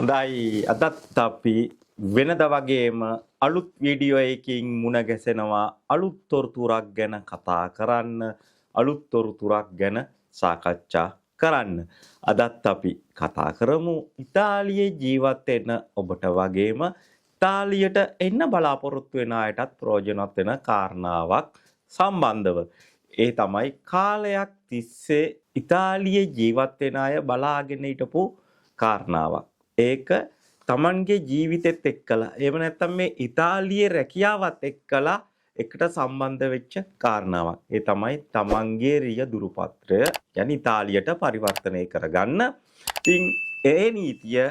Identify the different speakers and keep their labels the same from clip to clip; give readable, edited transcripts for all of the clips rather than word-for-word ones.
Speaker 1: හොඳයි, අදත් අපි වෙනද වගේම අලුත් වීඩියෝ එකකින් මුණ ගැසෙනවා. අලුත් තොරතුරක් ගැන කතා කරන්න, අලුත් තොරතුරක් ගැන සාකච්ඡා කරන්න. අදත් අපි කතා කරමු ඉතාලියේ ජීවත් වෙන ඔබට වගේම ඉතාලියට එන්න බලාපොරොත්තු වෙන අයටත් ප්‍රයෝජනවත් වෙන කාරණාවක් සම්බන්ධව. ඒ තමයි කාලයක් තිස්සේ ඉතාලියේ ජීවත් වෙන අය බලාගෙන හිටපු කාරණාවක්. ඒක තමන්ගේ ජීවිතෙත් එක්කලා, එහෙම නැත්නම් මේ ඉතාලියේ රැකියාවත් එක්කලා එකට සම්බන්ධ වෙච්ච කාරණාවක්. ඒ තමයි තමන්ගේ රියදුරු පත්‍රය යනි ඉතාලියට පරිවර්තනය කරගන්න. ඉතින් ඒ නීතිය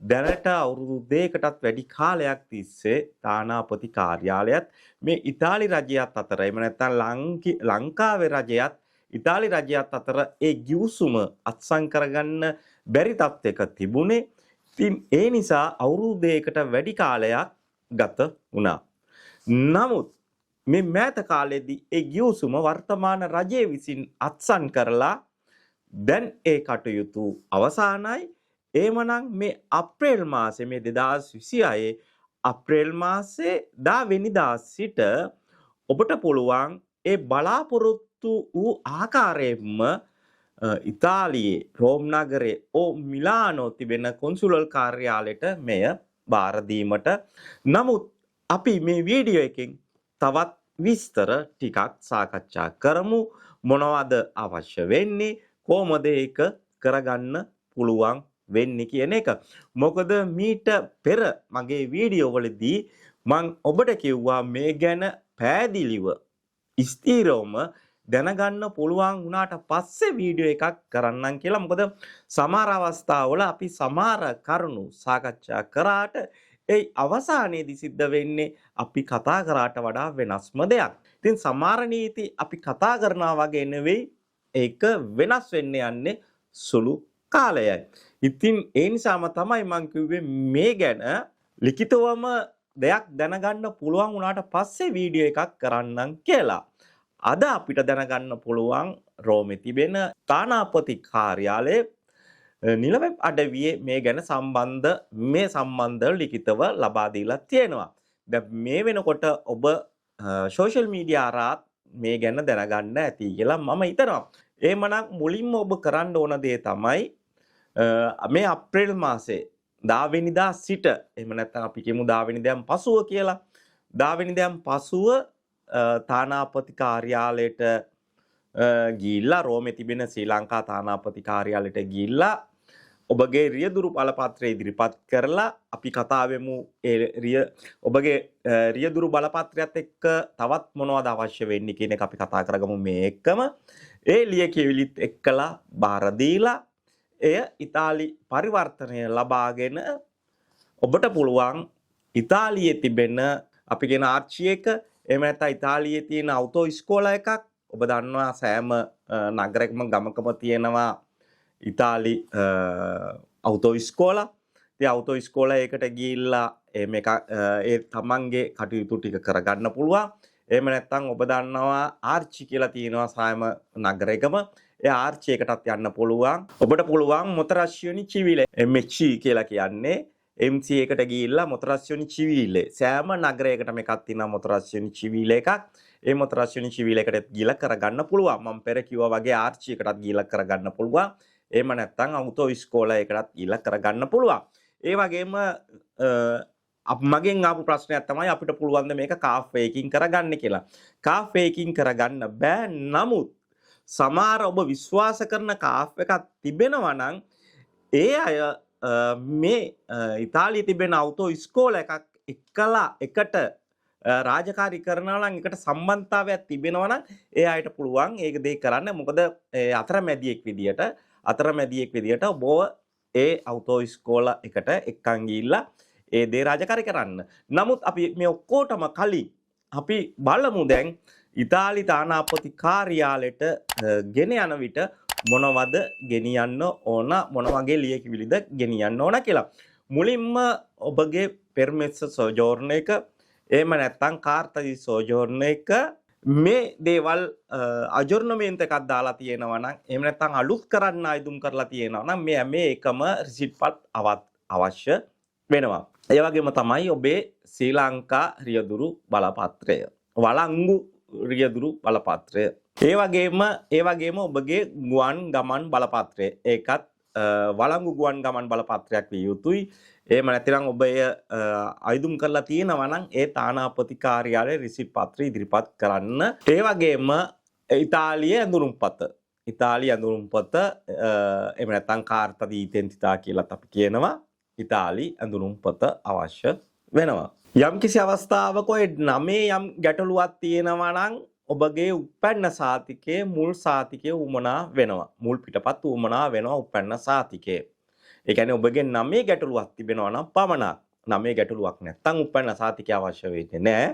Speaker 1: දැනට අවුරුදු 2කටත් වැඩි කාලයක් තිස්සේ තානාපති කාර්යාලයත් මේ ඉතාලි රජයත් අතර, එහෙම නැත්නම් ලංකාවේ රජයත් ඉතාලි රජයත් අතර ඒ ගිවිසුම අත්සන් කරගන්න බැරි තත්ත්වයක තිබුණේ. ඉතින් ඒ නිසා අවුරුදු 2කට වැඩි කාලයක් ගත වුණා. නමුත් මේ මෑත කාලෙදී ඒ ගිවිසුම වර්තමාන රජය විසින් අත්සන් කරලා දැන් ඒ කටයුතු අවසానයි. එහෙමනම් මේ අප්‍රේල් මාසේ, මේ 2026 අප්‍රේල් මාසේ 10 වෙනිදා සිට ඔබට පුළුවන් ඒ බලාපොරොත්තු වූ ආකාරයෙන්ම ඉතාලියේ රෝම් නගරයේ ඕ මිලානෝ තිබෙන කොන්සුලල් කාර්යාලයට මෙය බාර දීමට. නමුත් අපි මේ වීඩියෝ එකෙන් තවත් විස්තර ටිකක් සාකච්ඡා කරමු. මොනවද අවශ්‍ය වෙන්නේ, කොහොමද ඒක කරගන්න පුළුවන් වෙන්නේ කියන එක. මොකද මීට පෙර මගේ වීඩියෝ වලදී මං ඔබට කිව්වා මේ ගැන පැහැදිලිව ස්ථීරවම දැනගන්න පුළුවන් වුණාට පස්සේ වීඩියෝ එකක් කරන්නම් කියලා. මොකද සමහර අවස්ථාවල අපි සමහර කරුණු සාකච්ඡා කරාට ඒ අවසානයේදී සිද්ධ වෙන්නේ අපි කතා කරාට වඩා වෙනස්ම දෙයක්. ඉතින් සමහර නීති අපි කතා කරනවා වගේ නෙවෙයි, ඒක වෙනස් වෙන්න යන්නේ සුළු කාලයයි. ඉතින් ඒ නිසාම තමයි මං කිව්වේ මේ ගැන ලිඛිතවම දෙයක් දැනගන්න පුළුවන් වුණාට පස්සේ වීඩියෝ එකක් කරන්නම් කියලා. අද අපිට දැනගන්න පුළුවන් රෝමේ තිබෙන තානාපති කාර්යාලයේ නිල වෙබ් අඩවියේ මේ ගැන සම්බන්ධ මේ සම්බන්ධව ලිඛිතව ලබා දීලා තියෙනවා. දැන් මේ වෙනකොට ඔබ සෝෂල් මීඩියා හරහාත් මේ ගැන දැනගන්න ඇති කියලා මම හිතනවා. එහෙමනම් මුලින්ම ඔබ කරන්න ඕන දේ තමයි මේ අප්‍රේල් මාසේ 10 වෙනිදා සිට, එහෙම නැත්නම් අපි කියමු 10 වෙනිදාන් පසුව කියලා. 10 වෙනිදාන් පසුව තානාපති කාර්යාලයට ගිහිල්ලා, රෝමේ තිබෙන ශ්‍රී ලංකා තානාපති කාර්යාලයට ගිහිල්ලා ඔබගේ රියදුරු බලපත්‍රය ඉදිරිපත් කරලා, අපි කතා වෙමු ඒ ඔබගේ රියදුරු බලපත්‍රයත් එක්ක තවත් මොනවද අවශ්‍ය වෙන්නේ කියන එක අපි කතා කරගමු. මේ එක්කම ඒ ලියකියවිලිත් එක්කලා බාර දීලා එය ඉතාලි පරිවර්තනය ලබාගෙන ඔබට පුළුවන් ඉතාලියේ තිබෙන අපි කියන ආර්චි එක, එහෙම නැත්නම් ඉතාලියේ තියෙන අවුටෝ ඉස්කෝලා එකක්. ඔබ දන්නවා සෑම නගරයකම ගමකම තියෙනවා ඉතාලි අවුටෝ ඉස්කෝලා. ඉතින් අවුටෝ ඉස්කෝලා එකට ගිහිල්ලා එහෙම එකක් ඒ තමන්ගේ කටයුතු ටික කරගන්න පුළුවන්. එහෙම නැත්නම් ඔබ දන්නවා ආර්චි කියලා තියෙනවා සෑම නගරයකම. ඒ ආර්චි එකටත් යන්න පුළුවන්. ඔබට පුළුවන් මොතරස්සියෝනි චිවිලේ, MHC කියලා කියන්නේ, MC එකට ගිහිල්ලා මොතරස්සියෝනි චිවිලේ, සෑම නගරයකටම එකක් තියෙනවා මොතරස්සියෝනි චිවිලේ එකක්. ඒ මොතරස්සියෝනි චිවිලේ එකට ගිහිල්ලා කරගන්න පුළුවන්. මම පෙර කිව්වා වගේ ආර්චි එකටත් ගිහිල්ලා කරගන්න පුළුවන්. එහෙම නැත්නම් අවුටෝ ඉස්කෝලා එකටත් ගිහිල්ලා කරගන්න පුළුවන්. ඒ වගේම මගෙන් ආපු ප්‍රශ්නයක් තමයි අපිට පුළුවන් ද මේක කාෆ් එකකින් කරගන්න කියලා. කාෆ් එකකින් කරගන්න බෑ. නමුත් සමහර ඔබ විශ්වාස කරන කාෆ් එකක් තිබෙනවා නම් ඒ අය මේ ඉතාලියේ තිබෙන අවුටෝ ඉස්කෝලා එකක් එක්කලා එකට රාජකාරි කරනවා නම්, එකට සම්බන්ධතාවයක් තිබෙනවා නම් ඒ අයට පුළුවන් ඒක දේ කරන්න. මොකද ඒ අතරමැදියෙක් විදියට ඔබව ඒ අවුටෝ ඉස්කෝලා එකට එක්කන් ගිහිල්ලා ඒ දේ රාජකාරි කරන්න. නමුත් අපි මේ ඔක්කොටම කලින් අපි බලමු දැන් ඉතාලි තානාපති කාර්යාලයට ගෙන යන විට මොනවද ගෙනියන්න ඕන, මොන වගේ ලියකියවිලිද ගෙනියන්න ඕන කියලා. මුලින්ම ඔබගේ පෙර්මෙස්ස සෝජෝර්න එක, එහෙම නැත්නම් කාර්තා සෝජෝර්න එක, මේ දේවල් අජෝර්නමේන්ත එකක් දාලා තියෙනවා නම්, එහෙම නැත්නම් අලුත් කරන්න අයදුම් කරලා තියෙනවා නම් මේ හැම එකම රිසිට් පත් අවශ්‍ය වෙනවා. ඒ වගේම තමයි ඔබේ ශ්‍රී ලංකා රියදුරු බලපත්‍රය. වළංගු රියදුරු බලපත්‍රය. ඒ වගේම ඔබගේ ගුවන් ගමන් බලපත්‍රය. ඒකත් වළංගු ගුවන් ගමන් බලපත්‍රයක් විය යුතුයි. එහෙම නැතිනම් ඔබ එය අයදුම් කරලා තියෙනවා නම් ඒ තානාපති කාර්යාලයේ රිසිට් පත්‍ර ඉදිරිපත් කරන්න. ඒ වගේම ඉතාලියේ ඇඳුරුම්පත. ඉතාලි ඇඳුරුම්පත, එහෙම නැත්නම් carta d'identità කියලාත් අපි කියනවා. ඉතාලි ඇඳුරුම්පත අවශ්‍ය වෙනවා. යම් කිසි අවස්ථාවක ඔය නමේ යම් ගැටලුවක් තියෙනවා නම් ඔබගේ උප්පැන්න සහතිකයේ මුල් සහතිකය උවමනා වෙනවා. මුල් පිටපත් උවමනා වෙනවා උප්පැන්න සහතිකයේ. ඒ කියන්නේ ඔබගේ නමේ ගැටලුවක් තිබෙනවා නම් පමණක්. නමේ ගැටලුවක් නැත්නම් උප්පැන්න සහතිකය අවශ්‍ය වෙන්නේ නැහැ.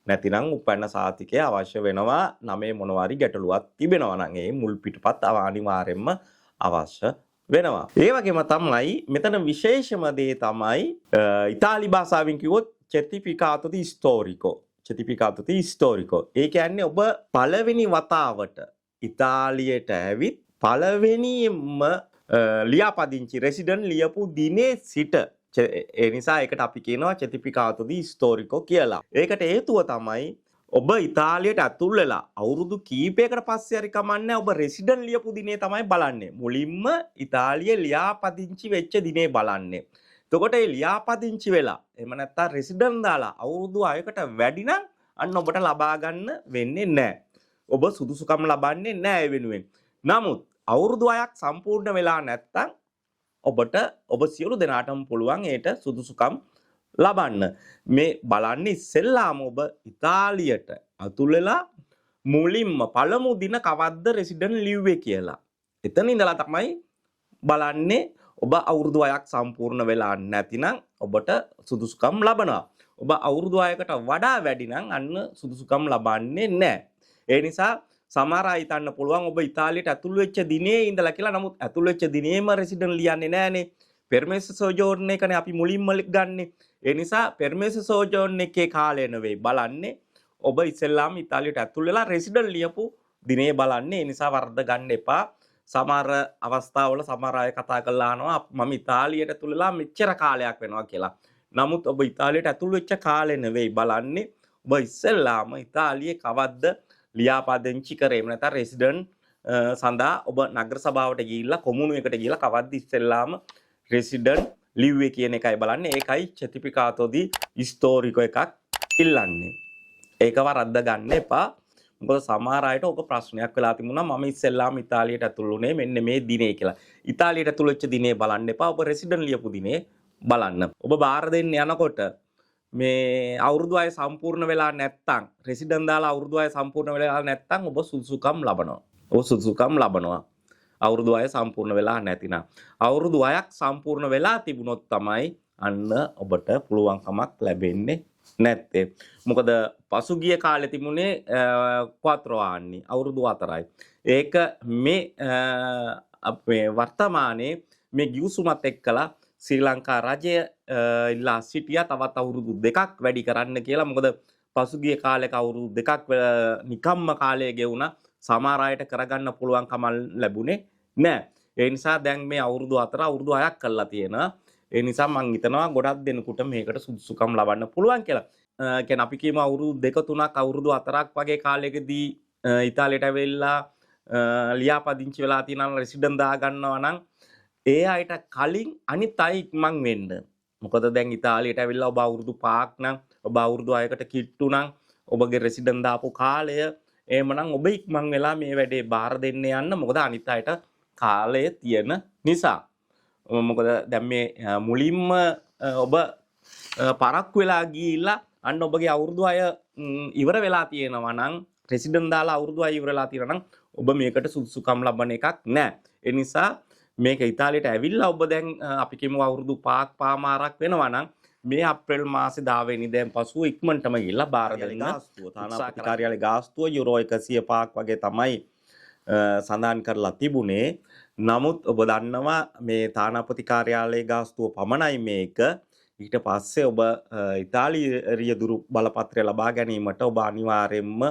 Speaker 1: නැතිනම් උප්පැන්න සහතිකය අවශ්‍ය වෙනවා නමේ මොනවා හරි ගැටලුවක් තිබෙනවා නම් ඒ මුල් පිටපත් අනිවාර්යයෙන්ම අවශ්‍ය වෙනවා. ඒ වගේම තමයි මෙතන විශේෂම දේ තමයි ඉතාලි භාෂාවෙන් කිව්වොත් certificato di storico. Certificato di storico. ඒ කියන්නේ ඔබ පළවෙනි වතාවට ඉතාලියට ඇවිත් පළවෙනියෙන්ම ලියාපදිංචි රෙසිඩන්ට් ලියපු දිනේ සිට, ඒ නිසා ඒකට අපි කියනවා certificato di storico කියලා. ඒකට හේතුව තමයි ඔබ ඉතාලියට ඇතුල් වෙලා අවුරුදු කීපයකට පස්සේ හරි කමන්නෑ, ඔබ රෙසිඩන්ට් ලියපු දිනේ තමයි බලන්නේ. මුලින්ම ඉතාලියේ ලියාපදිංචි වෙච්ච දිනේ බලන්නේ. එතකොට ඒ ලියාපදිංචි වෙලා එහෙම නැත්නම් රෙසිඩන්ට් දාලා අවුරුදු 6කට වැඩි නම් අන්න ඔබට ලබා ගන්න වෙන්නේ නැහැ. ඔබ සුදුසුකම් ලබන්නේ නැහැ ඒ වෙනුවෙන්. නමුත් අවුරුදු 6ක් සම්පූර්ණ වෙලා නැත්නම් ඔබට, ඔබ සියලු දෙනාටම පුළුවන් ඒට සුදුසුකම් ලබන්න. මේ බලන්න ඉස්සෙල්ලාම ඔබ ඉතාලියට ඇතුල් වෙලා මුලින්ම පළමු දින කවද්ද රෙසිඩන්ට් ලිව්වේ කියලා. එතන ඉඳලා තමයි බලන්නේ. ඔබ අවුරුදු 6ක් සම්පූර්ණ වෙලා නැතිනම් ඔබට සුදුසුකම් ලබනවා. ඔබ අවුරුදු 6කට වඩා වැඩි නම් අන්න සුදුසුකම් ලබන්නේ නැහැ. ඒ නිසා සමහර අය හිතන්න පුළුවන් ඔබ ඉතාලියට ඇතුල් වෙච්ච දිනේ ඉඳලා කියලා. නමුත් ඇතුල් වෙච්ච දිනේම රෙසිඩන්ට් ලියන්නේ නැහනේ. Permesso soggiorno එකනේ අපි මුලින්ම ගන්නෙ. ඒ නිසා permesso soggiorno එකේ කාලය නෙවෙයි බලන්නේ. ඔබ ඉස්සෙල්ලාම ඉතාලියට ඇතුල් වෙලා රෙසිඩන්ට් ලියපු දිනේ බලන්නේ. ඒ නිසා වරද්ද ගන්න එපා. සමහර අවස්ථාවල සමහර අය කතා කරලා අහනවා මම ඉතාලියට ඇතුල් වෙලා මෙච්චර කාලයක් වෙනවා කියලා. නමුත් ඔබ ඉතාලියට ඇතුල් වෙච්ච කාලේ නෙවෙයි බලන්නේ. ඔබ ඉස්සෙල්ලාම ඉතාලියේ කවද්ද ලියාපදිංචි කරේ, එහෙම නැත්නම් රෙසිඩන්ට් සඳහා ඔබ නගර සභාවට ගිහිල්ලා කොමුණු එකට ගිහිල්ලා කවද්ද ඉස්සෙල්ලාම රෙසිඩන්ට් ලිව්වේ කියන එකයි බලන්නේ. ඒකයි certificato di storico එකක් ඉල්ලන්නේ. ඒක වරද්ද ගන්න එපා. මොකද සමහර අයට ඕක ප්‍රශ්නයක් වෙලා තිබුණා, මම ඉස්සෙල්ලාම ඉතාලියට ඇතුල් වුණේ මෙන්න මේ දිනේ කියලා. ඉතාලියට ඇතුල් වෙච්ච දිනේ බලන්න එපා. ඔබ රෙසිඩන්ට් ලියපු දිනේ බලන්න. ඔබ බාර දෙන්න යනකොට මේ අවුරුදු 6 සම්පූර්ණ වෙලා නැත්තම්, රෙසිඩන්ට් දාලා අවුරුදු 6 සම්පූර්ණ වෙලා නැත්තම් ඔබ සුදුසුකම් ලබනවා. ඔබ සුදුසුකම් ලබනවා. අවුරුදු 6 සම්පූර්ණ වෙලා නැතිනම්. අවුරුදු 6ක් සම්පූර්ණ වෙලා තිබුණොත් තමයි අන්න ඔබට පුළුවන්කමක් ලැබෙන්නේ නැත්තේ. මොකද පසුගිය කාලේ තිබුණේ quattro anni, අවුරුදු 4යි. ඒක මේ අපේ වර්තමානයේ මේ ගිවිසුමත් එක්කලා ශ්‍රී ලංකා රජය ඉල්ලා සිටියා තවත් අවුරුදු 2ක් වැඩි කරන්න කියලා. මොකද පසුගිය කාලෙක අවුරුදු 2ක් නිකම්ම කාලය ගෙවුණා. සමහර අයට කරගන්න පුළුවන් කමක් ලැබුණේ නෑ. ඒ නිසා දැන් මේ අවුරුදු 4 අවුරුදු 6ක් කරලා තියෙනවා. ඒ නිසා මං හිතනවා ගොඩක් දෙනෙකුට මේකට සුදුසුකම් ලබන්න පුළුවන් කියලා. කියන්නේ අපි කියමු අවුරුදු 2 3ක් අවුරුදු 4ක් වගේ කාලයකදී ඉතාලියට ඇවිල්ලා ලියාපදිංචි වෙලා තියෙනවා නම්, රෙසිඩන්ට් දා ගන්නවා නම් ඒ අයට කලින් අනිත් අය ඉක්මන් වෙන්න. මොකද දැන් ඉතාලියට ඇවිල්ලා ඔබ අවුරුදු 5ක් නම්, ඔබ අවුරුදු 6කට කිට්ටු නම් ඔබගේ රෙසිඩන්ට් දාපු කාලය, එහෙමනම් ඔබ ඉක්මන් වෙලා මේ වැඩේ බාර දෙන්න යන්න. මොකද අනිත් අයට කාලය තියෙන නිසා. මොකද දැන් මේ මුලින්ම ඔබ පරක්කු වෙලා ගිහිල්ලා අන්න ඔබගේ අවුරුදු 6 ඉවර වෙලා තියෙනවා නම්, රෙසිඩන්ට් දාලා අවුරුදු 6 ඉවර වෙලා තියෙනවා නම් ඔබ මේකට සුදුසුකම් ලබන එකක් නෑ. ඒ නිසා මේක ඉතාලියට ඇවිල්ලා ඔබ දැන් අපි කියමු අවුරුදු 5ක් පහමාරක් වෙනවා නම් මේ අප්‍රේල් මාසේ 10 වෙනිදාන් පසුව ඉක්මනටම ගිහිල්ලා බාර දෙන්න. තානාපති කාර්යාලයේ ගාස්තුව යුරෝ 105ක් වගේ තමයි සඳහන් කරලා තිබුණේ. නමුත් ඔබ දන්නවා මේ තානාපති කාර්යාලයේ ගාස්තුව පමණයි මේක. ඊට පස්සේ ඔබ ඉතාලි රියදුරු බලපත්‍රය ලබා ගැනීමට ඔබ අනිවාර්යයෙන්ම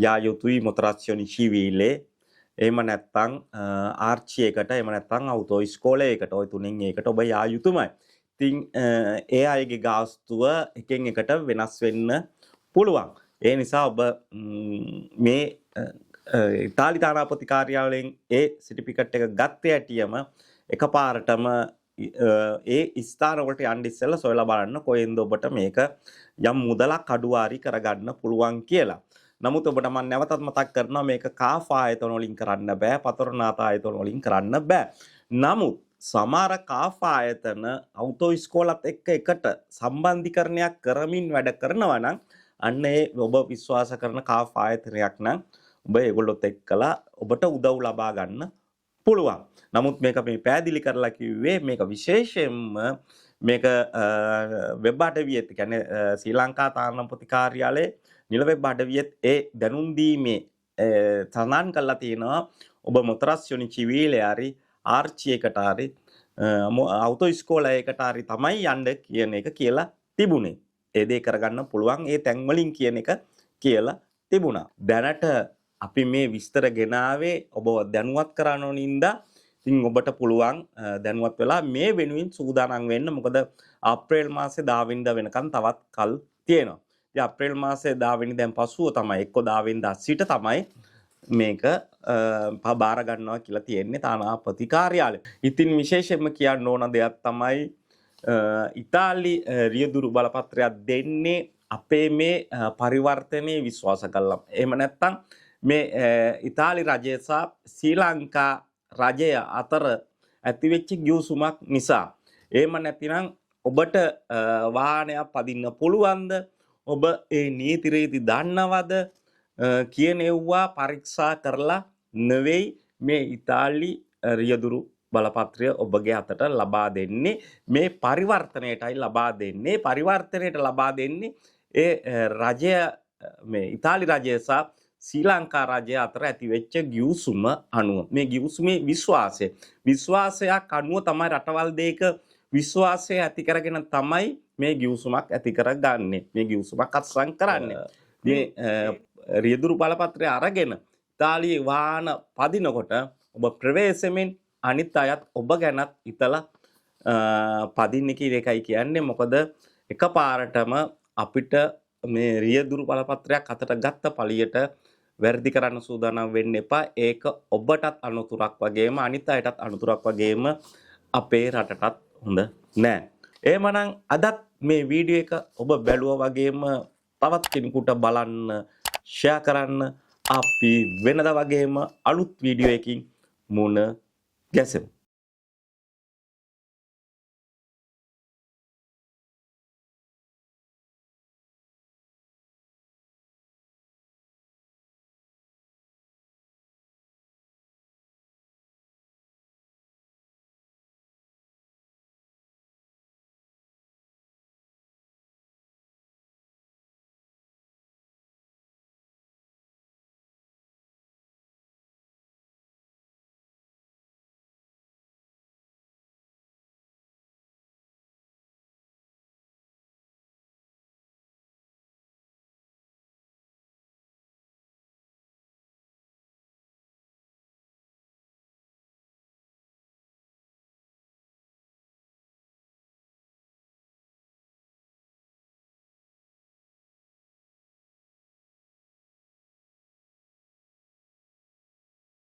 Speaker 1: යා යුතුයි motorazione civile, එහෙම නැත්නම් ආර්චි එකට, එහෙම නැත්නම් අවුටෝ ඉස්කෝලේ එකට, ඔය තුනෙන් එකකට ඔබ යා යුතුමයි. ඉතින් ඒ අයගේ ගාස්තුව එකෙන් එකට වෙනස් වෙන්න පුළුවන්. ඒ නිසා ඔබ මේ ඉතාලි තානාපති කාර්යාලයෙන් ඒ සර්ටිෆිකට් එක ගත්ත හැටියම එකපාරටම ඒ ස්ථාන වලට යන්න ඉස්සෙල්ලා සොයලා බලන්න කොහෙන්ද ඔබට මේක යම් මුදලක් අඩුවාරි කරගන්න පුළුවන් කියලා. නමුත් ඔබට මම නැවතත් මතක් කරනවා, මේක කාෆ් ආයතන වලින් කරන්න බෑ, පතරනාත ආයතන වලින් කරන්න බෑ. නමුත් සමහර කාෆ් ආයතන අවුටෝ ඉස්කෝලත් එක්ක එකට සම්බන්ධීකරණයක් කරමින් වැඩ කරනවා නම්, අන්න ඒ ඔබ විශ්වාස කරන කාෆ් ආයතනයක් නම් ඔබ ඒගොල්ලොත් එක්කලා ඔබට උදව් ලබා ගන්න පුළුවන්. නමුත් මේක මේ පැහැදිලි කරලා කිව්වේ, මේක විශේෂයෙන්ම මේක වෙබ් අඩවියෙත්, කියන්නේ ශ්‍රී ලංකා තානාපති කාර්යාලයේ නිල වෙබ් අඩවියෙත් ඒ දැනුම් දීමේ සඳහන් කරලා තියෙනවා, ඔබ මොතරස්යොනි චිවීලේ හරි ආර්චි එකට හරි අවුටෝ ඉස්කෝලයකට හරි තමයි යන්න කියන එක කියලා තිබුණේ. ඒ දේ කරගන්න පුළුවන් ඒ තැන් වලින් කියන එක කියලා තිබුණා. දැනට අපි මේ විස්තර ගෙනාවේ ඔබ දැනුවත් කරන්න ඕන හින්දා. ඉතින් ඔබට පුළුවන් දැනුවත් වෙලා මේ වෙනුවෙන් සූදානම් වෙන්න. මොකද අප්‍රේල් මාසේ 10 වෙනිදා වෙනකන් තවත් කල් තියෙනවා. ඉතින් අප්‍රේල් මාසේ 10 වෙනිදාන් පසුව තමයි, එක්ක 10 වෙනිදා සිට තමයි මේක බාර ගන්නවා කියලා තියෙන්නේ තානාපති කාර්යාලය. ඉතින් විශේෂයෙන්ම කියන්න ඕන දෙයක් තමයි, ඉතාලි රියදුරු බලපත්‍රයක් දෙන්නේ අපේ මේ පරිවර්තනයේ විශ්වාස කළා. එහෙම නැත්නම් මේ ඉතාලි රජය සහ ශ්‍රී ලංකා රජය අතර ඇතිවෙච්ච ගිවිසුමක් නිසා. එහෙම නැතිනම් ඔබට වාහනයක් පදින්න පුළුවන්ද? ඔබ ඒ නීති රීති දන්නවද කියන එව්වා පරීක්ෂා කරලා නෙවෙයි මේ ඉතාලි රියදුරු බලපත්‍රය ඔබගේ අතට ලබා දෙන්නේ. මේ පරිවර්තනයටයි ලබා දෙන්නේ. පරිවර්තනයට ලබා දෙන්නේ ඒ රජය, මේ ඉතාලි රජය සහ ශ්‍රී ලංකා රජය අතර ඇතිවෙච්ච ගිවිසුම අනුව. මේ ගිවිසුමේ විශ්වාසයක් අනුව තමයි, රටවල් දෙක විශ්වාසය ඇති කරගෙන තමයි මේ ගිවිසුමක් ඇති කරගන්නේ, මේ ගිවිසුමක් අත්සන් කරන්නේ. මේ රියදුරු බලපත්‍රය අරගෙන ඉතාලියේ වාහන පදිනකොට ඔබ ප්‍රවේශමෙන් අනිත් අයත් ඔබ ගැනත් හිතලා පදින්න කියන එකයි කියන්නේ. මොකද එකපාරටම අපිට මේ රියදුරු බලපත්‍රයක් අතට ගත්ත පළියට වැරදි කරන්න සූදානම් වෙන්න එපා. ඒක ඔබටත් අනතුරක් වගේම අනිත් අයටත් අනතුරක් වගේම අපේ රටටත් හොඳ නෑ. එහෙමනම් අදත් මේ වීඩියෝ එක ඔබ බැලුවා වගේම තවත් කෙනෙකුට බලන්න ෂෙයා කරන්න. අපි වෙනදා වගේම අලුත් වීඩියෝ එකකින් මුණ ගැසෙමු.